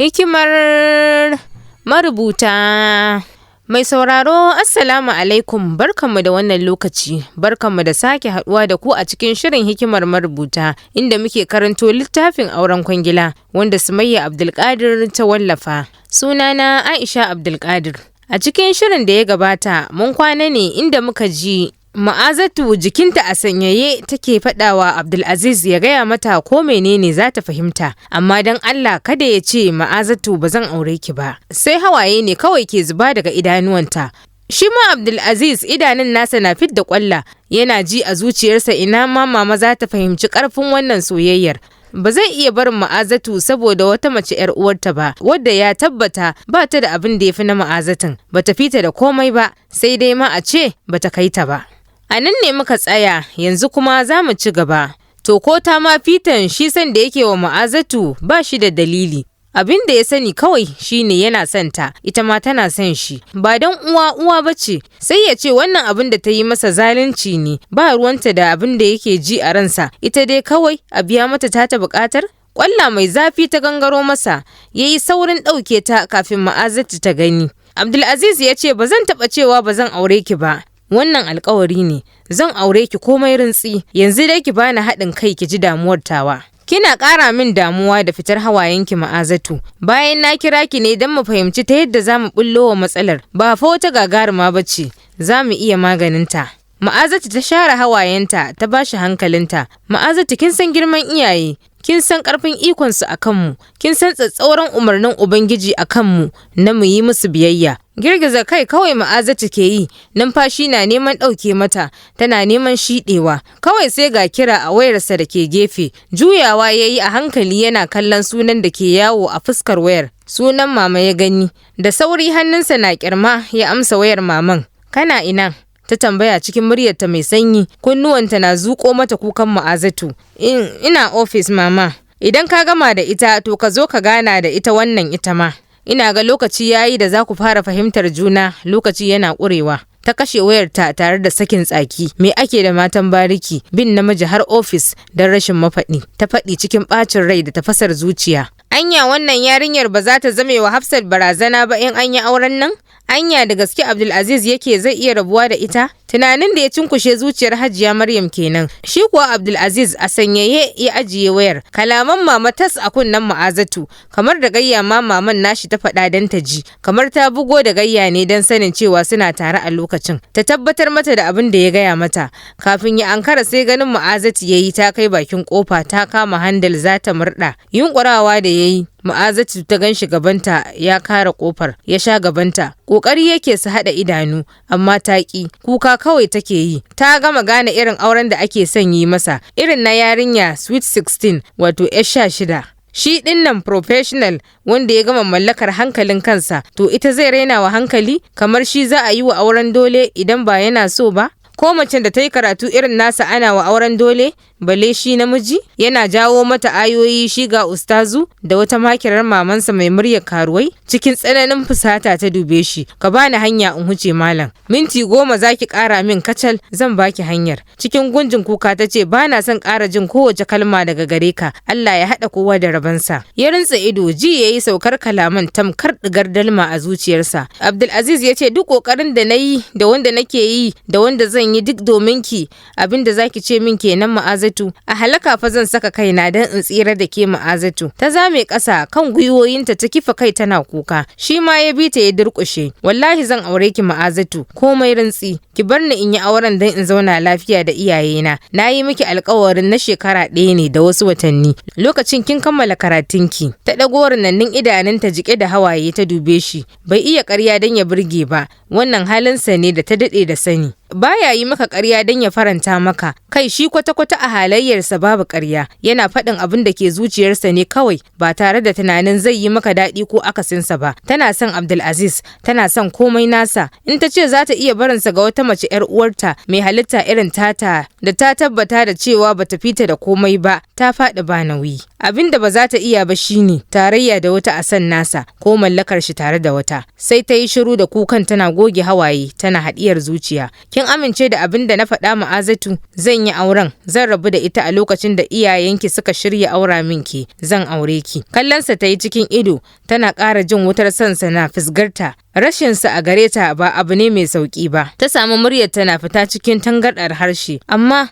Hikimar marubuta. Mai sauraro, Assalamu alaikum, barkanmu da wannan lokaci, barkanmu da sake haɗuwa da ku a cikin shirin Hikimar Marubuta, inda muke karanto littafin Auren Kwangila wanda Sumayya Abdulkadir ta wallafa. Sunana Aisha Abdulkadir. A cikin shirin da ya gabata mun kwana ne inda muka ji Ma'azatu jikinta a sanyaye take faɗawa Abdulaziz ya gaya mata ko menene za ta fahimta, amma don Allah kada ya ce, "Ma'azatu, ba zan aure ki ba." Sai hawaye ne kawai ke zuba daga idanuwanta. Shi ma Abdulaziz idanun nasa na fidda kwalla, yana ji a zuciyarsa ina ma mama za ta fahimci karfin wannan soyayyar. Ba zai iya barin Ma'azatu saboda wata mace 'yar uwarta ba, wadda ya tabbata ba ta da abin da ya fi na Ma'azatun, ba ta fita da komai ba, sai dai ma a ce ba ta kai ta ba. A nan ne muka tsaya, yanzu kuma za mu ci gaba. To ko ta ma fitan shi, san da yake wa Ma'azatu ba shi da dalili. Abin da ya sani kawai shine yana son ta, ita ma tana son shi. Ba don uwa uwa ba ce, sai ya ce wannan abin da ta yi masa zalunci ne, ba ruwanta da abin da yake ji a ransa, ita dai kawai a biya mata tata buƙatar. Ƙwalla mai zafi ta gangaro masa, ya yi saurin ɗauke ta kafin Ma'azatu ta gani. Abdulaziz ya ce, "Ba zan taɓa cewa ba zan aure ki ba. Wannan alkawari ne, zan aure ki komai rintsi. Yanzu dai ki bani haɗin kai ki ji damuwar tawa. Kina ƙara min damuwa da fitar hawayenki, Ma'azatu. Bayan na kira ki ne don mu fahimci ta yadda za mu bullo wa matsalar, ba fa wata gagaruma ba ce, za mu iya maganinta." Ma'azatu ta share hawayenta, ta bashi hankalinta. "Ma'azatu, kin san girman iyaye, kin san ƙarfin ikonsu a kanmu, kin san tsatsauran umarnin Ubangiji a kanmu na mu yi musu biyayya." Girgiza kai kawai Ma'azatu ke yi, numfashi na neman ɗauke mata, tana neman shiɗewa. Kawai sai ga kira a wayarsa da ke gefe. Juyawa ya yi a hankali yana kallon sunan da ke yawo a fuskar wayar. Sunan mama ya gani. Da sauri, hannunsa na kyarma, ya amsa wayar maman. "Kana ina?" ta tambaya cikin muryarta mai sanyi, kunnuwanta na zuƙo mata kukan Ma'azatu. "Ina ofis, mama." "Idan ka gama da ita, to ka zo ka gana da ita wannan ita ma. Ina ga lokaci yayi da za ku fara fahimtar juna, lokaci yana ƙurewa." Ta kashe wayarta tare da sakin tsaki. "Me ake da matan bariki, bin namiji har ofis don rashin mafaɗi?" ta faɗi cikin ɓacin rai da tafasar zuciya. Anya wannan yarinyar ba za ta zame wa Hafsat barazana ba in an yi auren nan? Anya da gaske Abdulaziz yake zai iya rabuwa da ita? Tunanin da ya cunkushe zuciyar Hajiya Maryam kenan. Shi kuwa Abdulaziz a sanyaye ya ajiye wayar. Kalaman mama tas a kunnen Ma'azatu, kamar da gayya ma maman nashi ta faɗa don ta ji, kamar ta bugo da gayya ne don sanin cewa suna tare a lokacin. Ta tabbatar mata da abin da ya gaya mata. Kafin ya ankara, sai ganin Ma'azatu ya yi ta kai bakin kofa, ta kama handle za ta murɗa. Yunkurawa da ya yi, Ma'azatu ta gan shi gabanta, ya kara kofar, ya sha gabanta. Kokari yake su haɗa idanu, amma ta ƙi. Kuka kawai take yi. Ta gama gane irin auren da ake son yi masa, irin na yarinya sweet 16, wato 'yar 16. Shi dinnan professional wanda ya gama mallakar hankalin kansa, to ita zai raina wa hankali, kamar shi za a yi wa auren dole idan ba yana so ba? Ko macen da ta yi karatu irin nasa ana wa auren dole, balle shi namiji? Yana jawo mata ayoyi, shi ga ustazu da wata makirar mamansa mai muryar karuwai. Cikin tsananin fusata ta dube shi. "Ka bani hanya in huce, malam." "Minti 10 zaki kara min kacal, zan baki hanyar." Cikin gunjin kuka ta ce, "Bana son kara jin kowace kalma daga gare ka. Allah ya haɗa kowa da rabansa." Ya rintsa ido, ji yayi saukar kalaman tamkar digar dalma a zuciyarsa. Abdulaziz ya ce, "Duk kokarin da na yi, da wanda nake yi, da wanda zan yi, duk domin ki, abin da zaki ce min kenan, Ma'azatu? A halaka fa zan saka kaina don in tsira da ke, Ma'azatu." Ta zame ƙasa kan gwiwoyinta, ta kifa kai tana kuka. Shi ma ya bi ta ya durƙushe. "Wallahi zan aure ki, Ma'azatu, komai rintsi. Ki bar ni in yi auren don in zauna lafiya da iyayena. Na yi miki alkawarin na shekara ɗaya ne da wasu watanni, lokacin kin kammala karatunki." Ta ɗago rinannin idanunta jike da hawaye ta dube shi. Bai iya ƙarya don ya burge ba, wannan halinsa ne da ta daɗe da sani. Baya yi maka ƙarya don ya faranta maka kai. Shi kwata-kwata a halayyarsa babu ƙarya, yana faɗin abin da ke zuciyarsa ne kawai, ba tare da tunanin zai yi maka daɗi ko akasinsa ba. Tana son Abdulaziz, tana son komai nasa. In ta ce za ta iya barinsa ga wata mace 'yar uwarta mai halitta irin tata da ta tabbata da cewa bata fita da komai ba, ta faɗi ba nauyi. Abin da ba za ta iya ba shine tarayya da wata a san nasa ko mallakar shi tare da wata. Sai ta yi shiru da kukan, tana goge hawaye, tana haɗiyar zuciya. "Kin Kin amince da abin da na faɗa Ma'azatu? Zan yi auren, zan rabu da ita a lokacin da iyayenki suka shirya aura min ke, zan aure ki. Kallonsa ta yi cikin ido, tana ƙara jin wutar sansa na fisgarta. Rashinsa a gare ta ba abu ne mai sauƙi ba. Ta samu muryar tana fita cikin tangarɗar harshe. Amma,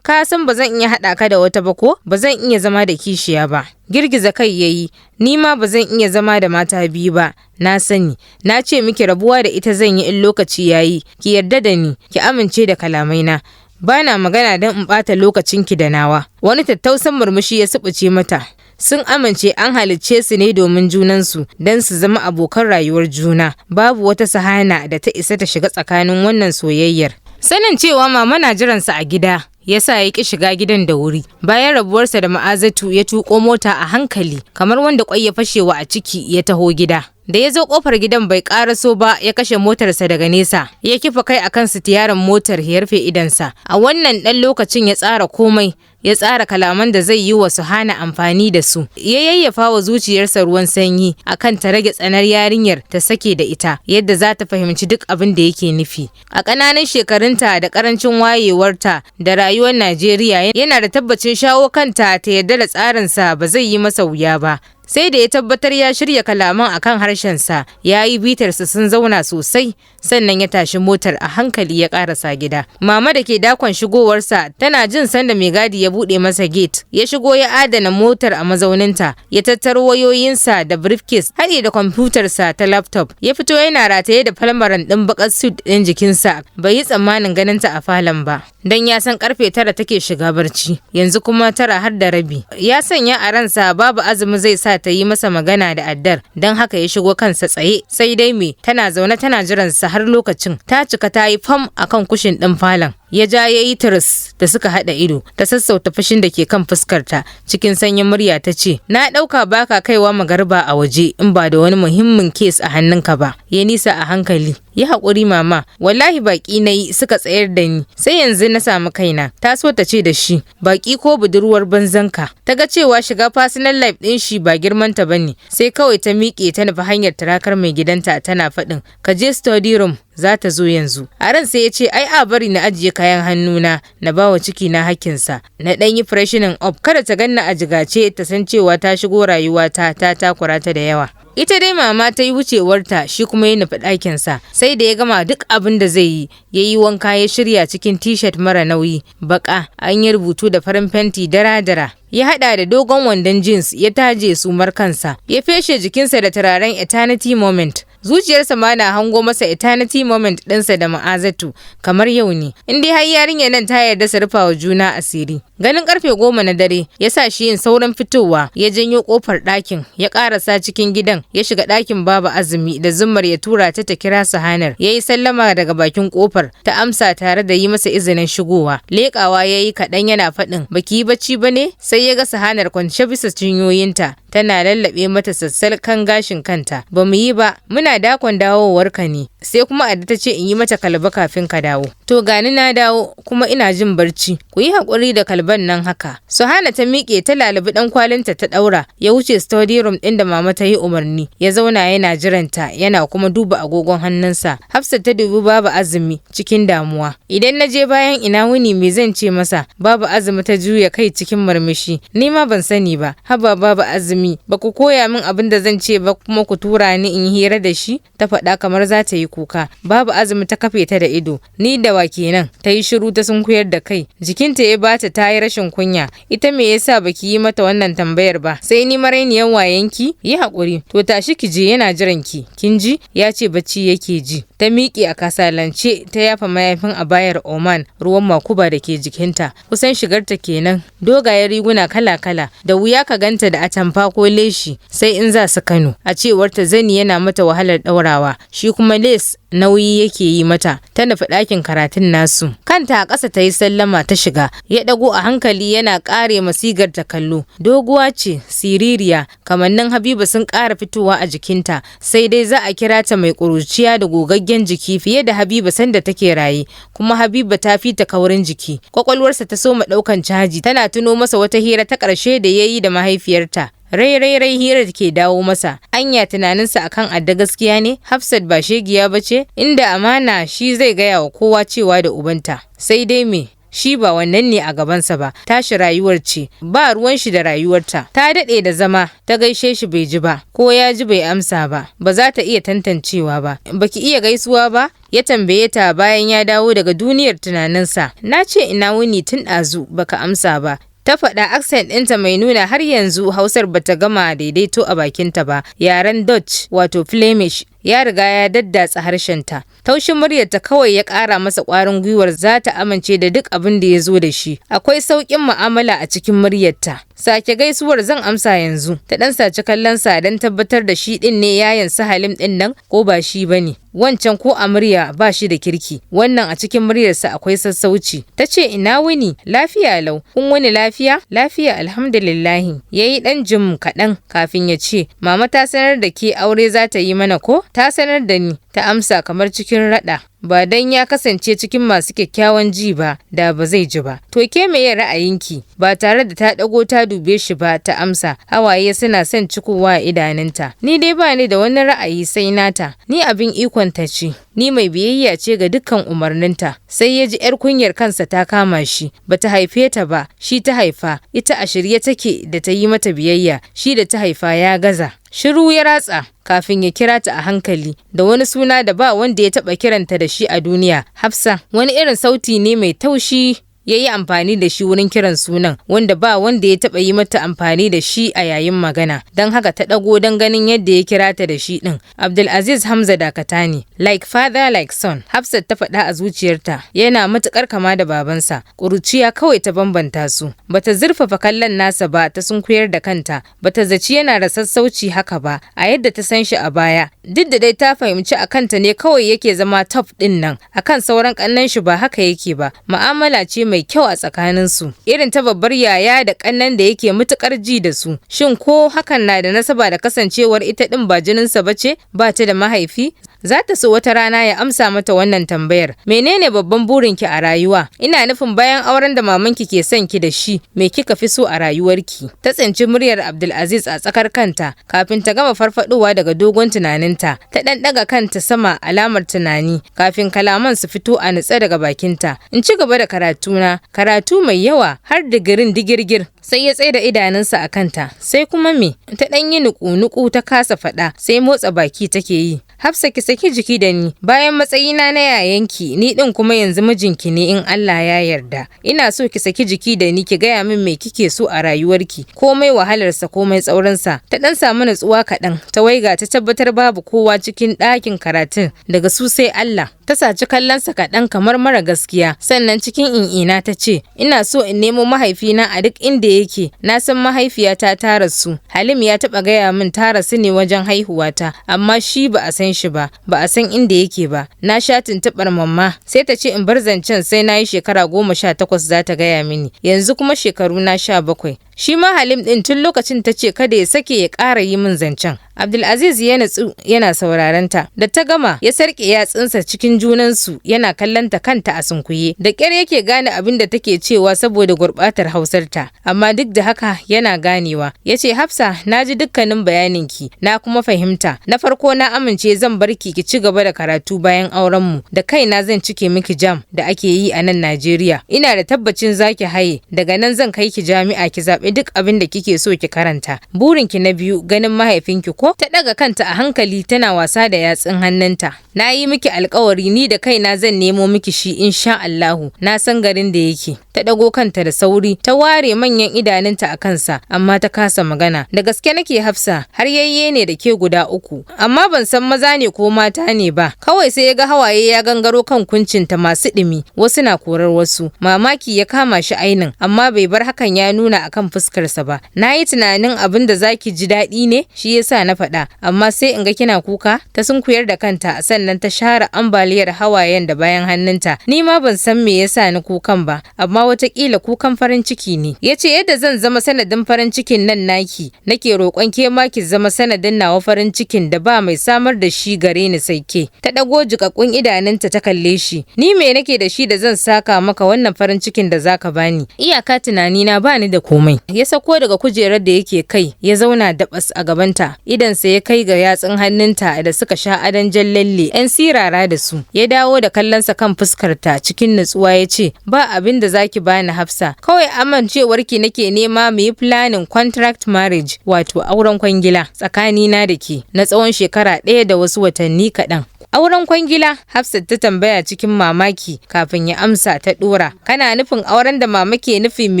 ka san ba zan iya haɗa ka da wata ba ko? Ba zan iya zama da kishiya ba. Girgiza kai ya yi, ni ma ba zan iya zama da mata biyu ba, na sani. Na ce miki rabuwa da ita zan yi in lokaci ya yi, ki yarda da ni, ki amince da kalamaina. Bana magana don in ɓata lokacinki da nawa. Wani tattausan murmushi ya subuce mata. Sun amince an halicce su ne domin junansu, don su zama abokan rayuwar juna. Babu wata sahana da ta isa ta shiga tsakanin wannan soyayyar. Sanin cewa mama na jiransa a gida ya sa ya ƙi shiga gidan da wuri. Bayan rabuwarsa da Ma'azatu, ya tuƙo mota a hankali kamar wanda ƙwai ya fashewa a ciki ya taho gida. Da ya zo kofar gidan bai karaso ba, ya kashe motarsa daga nesa. Ya kifa kai akan sitiyarin motar ya rufe idansa. A wannan ɗan lokacin ya tsara komai, ya tsara kalaman da zai yi wa Suhana amfani da su. Ya yayyafa wa zuciyarsa ruwan sanyi akan ta rage tsanar yarinyar, ta sake da ita yadda za ta fahimci duk abin da yake nufi. A ƙananan shekarunta da ƙarancin wayewarta da rayuwar Najeriya, yana da tabbacin shawo kanta ta yarda da tsarinsa ba zai yi masa wuya ba. Sai da ya tabbatar ya shirya kalaman akan harshensa, ya yi bitarsa sun zauna sosai, sannan ya tashi motar a hankali ya karasa gida. Mama da ke dakon shigowarsa tana jin sanda mai gadi ya buɗe masa gate. Ya shigo ya adana motar a mazauninta, ya tattaro wayoyinsa da briefcase haɗi da kwamfutarsa ta laptop. Ya fito yana rataye da falmaran ɗin bakar suit ɗin jikinsa. Bai yi tsammanin ganinta a falon ba, don ya san karfe 9 take shiga barci, yanzu kuma 9 har da rabi. Ya sanya a ransa babu azumi zai sa ta yi masa magana da addar, don haka ya shigo kansa tsaye. Sai dai me, tana zaune tana jiransa har lokacin. Ta cika ta yi fam akan kushin ɗin falon. Ya ja ya yi tiris da suka haɗa ido. Ta sassauta fushin da ke kan fuskarta. Cikin sanyin murya ta ce, "Na ɗauka baka kaiwa magarba a waje in ba da wani muhimmin case a hannunka ba." Ya nisa a hankali, "Yi haƙuri mama, wallahi baƙi na yi suka tsayar da ni, sai yanzu na samu kaina." Ta so ta ce da shi, "Baƙi ko budurwar banzanka?" Ta ga cewa shiga personal life ɗin shi ba girmanta bane, sai kawai ta miƙe ta nufi hanyar turakar mai gidanta tana faɗin, "Ka je study room, za ta zo yanzu." A ran sai ya ce, "Ai a bari na ajiye kayan hannuna, na bawa ciki na hakkinsa, na ɗan yi freshening up, kada ta ganna a jigace ta san cewa ta shigo rayuwata ta takura ta da yawa." Ita dai mama ta yi wucewarta, shi kuma ya nufi ɗakinsa. Sai da ya gama duk abin da zai yi, ya yi wanka, ya shirya cikin t-shirt mara nauyi baka, an yi rubutu da farin fenti dara-dara. Ya haɗa da dogon wandon jeans, ya taje sumar kansa, ya feshe jikinsa da turaren Eternity Moment. Zuciyarsa ma na hango masa eternity moment ɗinsa da Ma'azatu kamar yau ne, in dai har yarinyar nan ta yarda su rufa wa juna asiri. Ganin karfe 10 na dare ya sa shi yin saurin fitowa. Ya janyo kofar ɗakin, ya ƙarasa cikin gidan, ya shiga ɗakin babu azumi da zummar ya tura ta ta kira Sahanar. Ya yi sallama daga bakin kofar, ta amsa tare da yi masa izinin shigowa. Leƙawa ya yi kaɗan yana faɗin, "Baki yi bacci ba ne?" Sai ya ga Sahanar kwance bisa cinyoyinta, tana lallaɓe mata sassalkan gashin kanta. "Ba mu yi ba, muna dakon dawowar ka ne, sai kuma Adda ta ce in yi mata kalba kafin ka dawo. To gani na dawo, kuma ina jin barci, ku yi haƙuri da kalban nan haka." Suhana ta miƙe ta lalubi ɗan kwalinta ta ɗaura. Ya wuce study room ɗin da mama ta yi umarni, ya zauna yana jiranta, yana kuma duba agogon hannunsa. Hafsat ta dubi babu azumi cikin damuwa. "Idan na je bayan ina wuni, me zan ce masa?" Babu azumi ta juya kai cikin murmushi. "Ni ma ban sani ba. Haba babu azumi, ba ku koya min abin da zan ce ba kuma ku tura ni in yi hira da shi?" Ta faɗa kamar za ta yi kuka. Babu azumi ta kafe ta da ido. "Ni da wa kenan?" Ta yi shiru ta sunkuyar da kai. Jikinta ya bata ta yi rashin kunya. "Ita me yasa baki yi mata wannan tambayar ba? Sai ni marainiyan wayanki? Yi haƙuri. To tashi ki je, yana jiran ki. Kin ji? Ya ce bacci yake ji." Ta miƙe a kasalance, ta yafa mayafin abayar Oman ruwan makuba da ke jikinta. Kusan shigarta kenan. Dogayen riguna kala-kala. Da wuya ka ganta da atamfa ko leshi, sai in za su Kano. A cewarta zani yana mata wahalar ɗaurawa, shi kuma lace nauyi yake yi mata. Ta nufi ɗakin karatun nasu. Kanta a ƙasa ta yi sallama ta shiga. Ya ɗago a hankali yana ƙare masigar ta kallo. Doguwa ce, siririya, kamannin Habiba sun ƙara fitowa a jikinta, sai dai za a kira ta mai ƙuruciya da gogaggen jiki fiye da Habiba sanda take raye, kuma Habiba ta fi ta kaurin jiki. Kwakwalwarsa ta soma ɗaukan caji, tana tuno masa wata hira ta ƙarshe da ya yi da mahaifiyarta. Rai rai rai hirar ke dawo masa. Anya tunaninsa akan Adda gaskiya ne? Hafsat ba shegiya ba ce? Inda amana shi zai gaya wa kowa cewa da ubanta. Sai dai me? Shi ba wannan ne a gabansa ba, tashi rayuwar ce, ba ruwan shi da rayuwarta. Ta daɗe da zama, ta gaishe shi bai ji ba, ko ya ji bai amsa ba, ba za ta iya tantancewa ba. Baki iya gaisuwa ba? Ya tambaye ta bayan ya dawo daga duniyar tunaninsa. Na ce ina wuni tun ɗazu baka amsa ba. Ta faɗa accent ɗinta mai nuna har yanzu Hausar bata gama daidaito a bakinta ba. Yaren Dutch wato Flemish ya riga ya daddatsa harshenta. Taushin muryarta kawai ya ƙara masa ƙwarin gwiwar za ta amince da duk abin da ya zo da shi. Akwai sauƙin mu'amala a cikin muryarta. Sake gaisuwar, zan amsa yanzu. Ta ɗan saci kallon sa don tabbatar da shi ɗin ne yayan su Halim ɗin nan ko ba shi ba ne. Wancan ko a murya ba shi da kirki, wannan a cikin muryarsa akwai sassauci. Ta ce ina wuni, lafiya lau, kun wuni lafiya? Lafiya, alhamdulillahi. Ya yi ɗan jim kaɗan kafin ya ce, mama ta sanar da ke aure za ta yi mana ko? Ta sanar da ni, ta amsa kamar cikin raɗa. Ba dan ya kasance cikin masu kyakkyawan ji ba, da ba zai ji ba. To ke meye ra'ayinki? Ba tare da ta ɗago ta dube shi ba ta amsa, hawaye suna son cikowa a idanunta. Ni dai ba ni da wani ra'ayi sai nata, ni abin ikon ta ce, ni mai biyayya ce ga dukkan umarninta. Sai ya ji 'yar kunyar kansa ta kama shi, bata haife ta ba, shi ta haifa, ita a shirye take da ta yi mata biyayya, shi da ta haifa ya gaza. Shiru ya ratsa kafin ya kira ta a hankali da wani suna da ba wanda ya taɓa kiranta da shi a duniya, Hafsa. Wani irin sauti ne mai taushi ya yi amfani da shi wurin kiran sunan, wanda ba wanda ya taɓa yi mata amfani da shi a yayin magana, don haka ta ɗago don ganin yadda ya kira ta da shi ɗin. Abdulaziz Hamza Dakata ne. Like father like son, Hafsat ta faɗa a zuciyarta. Yana matuƙar kama da babansa, ƙuruciya kawai ta bambanta su. Bata zurfafa kallon nasa ba, ta sunkuyar da kanta. Bata zaci yana da sassauci haka ba a yadda ta san shi a baya, duk da dai ta fahimci a kanta ne kawai yake zama top ɗin nan, akan sauran ƙannen shi ba haka yake ba. Mu'amala ce mai kyau a tsakaninsu, irin ta babbar yaya da ƙannen da yake matuƙar ji da su. Shin ko hakan na da nasaba da kasancewar ita ɗin ba jininsa ba ce, ba ta da mahaifi? Za ta so wata rana ya amsa mata wannan tambayar. Menene babban burinki a rayuwa? Ina nufin bayan auren da mamanki ke son ki da shi, me kika fi so a rayuwarki? Ta tsinci muryar Abdulaziz a tsakar kanta kafin ta gama farfadowa daga dogon tunaninta. Ta ɗan ɗaga kanta sama alamar tunani kafin kalaman su fito a nutse daga bakinta. In ci gaba da karatuna, karatu mai yawa har digirin digirgir. Sai ya tsaida idanunsa a kanta. Sai kuma me? Ta ɗan yi nuku-nuku, ta kasa faɗa, sai motsa baki take yi. Hafsa, ki saki jiki da ni, bayan matsayina na yayanki, ni din kuma yanzu mijinki ne in Allah ya yarda. Ina so ki saki jiki da ni, ki gaya min me kike so a rayuwarki, komai wahalarsa, komai tsaurinsa. Ta dan samu natsuwa kaɗan, ta waiga ta tabbatar babu kowa cikin ɗakin karatun daga su sai Allah. Ta saci kallonsa kaɗan kamar mara gaskiya, sannan cikin in'ina ta ce, ina so in nemo mahaifina a duk inda yake. Na san mahaifiyata ta rasu, Halim ya taɓa gaya min ta rasu ne wajen haihuwata, amma shi ba a san shi ba, ba a san inda yake ba. Na sha tuntuɓar mamma, sai ta ce in bar zancen sai na yi shekara 18 za ta gaya mini. Yanzu kuma shekaru na 17. Shi ma Halim ɗin tun lokacin ta ce kada ya sake ya ƙara yi min zancen. Abdulaziz ya natsu yana sauraron ta. Da ta gama, ya sarƙe yatsunsa cikin junansu yana kallon ta, kanta a sunkuye. Da ƙyar yake gane abin da take cewa saboda gurɓatar Hausarta, amma duk da haka yana ganewa. Ya ce, Hafsa, na ji dukkanin bayaninki, na kuma fahimta. Na farko, na amince zan bar ki ki ci gaba da karatu bayan aurenmu. Da kaina zan cike miki JAMB da ake yi a nan Najeriya. Ina da tabbacin zaki haye. Daga nan zan kai ki jami'a, ki zaɓi duk abin da kike so ki karanta. Burinki na biyu, ganin mahaifinki ko? Ta ɗaga kanta a hankali tana wasa da yatsun hannunta. Na yi miki alkawari, ni da kaina zan nemo miki shi insha Allahu. Na san garin da yake. Ta ɗago kanta da sauri, ta ware manyan idanunta a kansa, amma ta kasa magana. Da gaske nake Hafsa, har yayye ne da ke guda uku, amma ban san maza ne ko mata ne ba. Kawai sai ya ga hawaye ya gangaro kan kuncinta masu ɗumi, wasu na korar wasu. Mamaki ya kama shi ainin, amma bai bar hakan ya nuna akan fuskarsa ba. Na yi tunanin abin da zaki ji daɗi ne, shi yasa na faɗa, amma sai in ga kina kuka. Ta sunkuyar da kanta, sannan ta share ambaliyar hawayen da bayan hannunta. Ni ma ban san me yasa ni kukan ba, amma watakila kukan farin ciki ne. Ya ce, yadda zan zama sanadin farin cikin nan naki, nake roƙon ke ma ki zama sanadin nawa farin cikin da ba mai samar da shi gare ni sai ke. Ta ɗago jiƙaƙƙun idanunta ta kalle shi. Ni me nake da shi da zan saka maka wannan farin cikin da zaka bani? Iyaka tunani na bani da komai. Ya sako daga kujerar da yake kai ya zauna dabas a gabanta. Idansa ya kai ga yatsun hannunta da suka sha adon jan lalle 'yan sirara da su. Ya dawo da kallonsa kan fuskarta cikin nutsuwa ya ce, "Ba abin da zaki bani Hafsa, kawai amincewarki nake nema mu yi planning contract marriage, wato auren kwangila tsakanina da ke na tsawon shekara ɗaya da wasu watanni kaɗan." Auren kwangila? Hafsat ta tambaya cikin mamaki kafin ya amsa ta ɗora. Kana nufin auren da mama ke nufi mu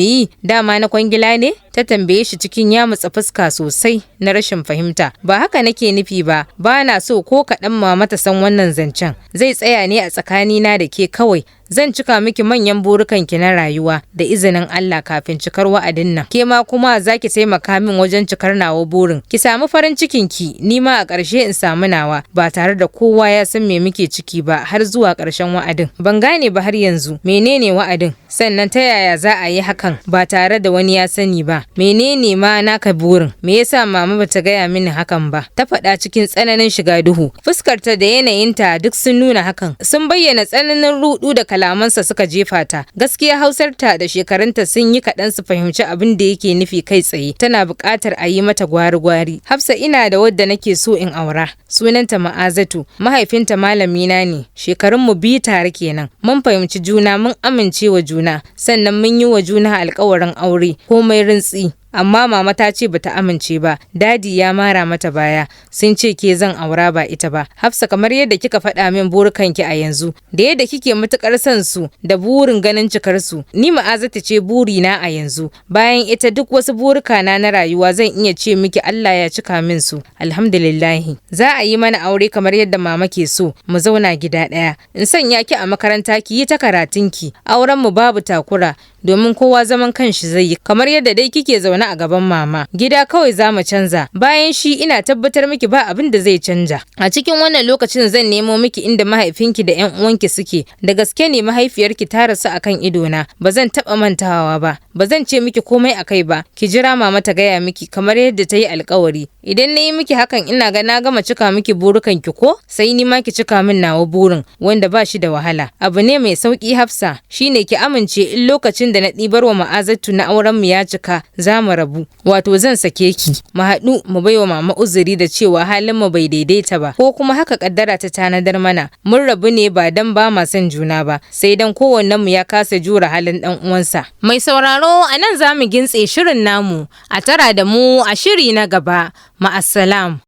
yi dama na kwangila ne? Ta tambaye shi cikin yamutsa fuska sosai na rashin fahimta. Ba haka nake nufi ba, ba na so ko kaɗan mama ta san wannan zancen. Zai tsaya ne a tsakanina da ke kawai. Zan cika miki manyan burukanki na rayuwa da izinin Allah kafin cikar wa'adin nan. Ke ma kuma za ki taimaka min wajen cikar nawa burin. Ki samu farin cikin ki, ni ma a ƙarshe in samu nawa ba tare da kowa ya san me muke ciki ba har zuwa ƙarshen wa'adin. Ban gane ba har yanzu menene wa'adin, sannan ta yaya za a yi hakan ba tare da wani ya sani ba. Menene ma naka burin? Me yasa mama bata gaya mini hakan ba? Ta faɗa cikin tsananin shiga duhu. Fuskarta da yanayinta duk sun nuna hakan. Sun bayyana tsananin ruɗu da kalamansa suka jefa ta. Gaskiya hausarta da shekarunta sun yi kaɗan su fahimci abin da yake nufi kai tsaye. Tana buƙatar a yi mata gwari-gwari. Hafsa, ina da wadda nake so in aura. Sunanta Ma'azatu. Mahaifinta malamina ne. Shekarunmu 2 tare kenan. Mun fahimci juna, mun amince wa juna. Sannan mun yi wa juna alƙawarin aure. Komai rintsi. Amma mama ta ce bata amince ba. Daddy ya mara mata baya. Sun ce ke zan aura ba ita ba. Hafsa, kamar yadda kika faɗa min burukanki a yanzu, da yadda kike matukar son su da burin ganin cikar su, ni Ma'azatu ce burina a yanzu. Bayan ita duk wasu burukana na rayuwa zan iya ce miki Allah ya cika min su. Alhamdulillahi. Za a yi mana aure kamar yadda mama ke so, mu zauna gida ɗaya. In sanya ki a makaranta ki yi ta karatunki. Auren mu babu takura domin kowa zaman kanshi zai yi kamar yadda dai kike zaune a gaban mama. Gida kawai za mu canza. Bayan shi ina tabbatar miki ba abin da zai canja. A cikin wannan lokacin zan nemo miki inda mahaifinki da 'yan uwanki suke. Da gaske ne mahaifiyarki ta rasu akan idona. Ba zan taɓa mantawa ba. Ba zan ce miki komai akai ba. Ki jira mama ta gaya miki kamar yadda ta yi alkawari. Idan na yi miki hakan ina ga na gama cika miki burukanki ko? Sai ni ma ki cika min nawa burin wanda ba shi da wahala. Abu ne mai sauki Hafsa, shine ki amince in lokacin da na ɗibar wa Ma'azatu na auren mu ya cika za mu rabu. Wato zan sake ki. Mu haɗu mu baiwa mama uzuri da cewa halin mu bai daidaita ba ko kuma haka kaddara ta tanadar mana. Mun rabu ne ba dan ba ma son juna ba, sai dan kowannen mu ya kasa jure halin ɗan uwansa. Mai sauraro, a nan za mu gintse shirin namu, a tara da mu a shiri na gaba. Ma'assalam.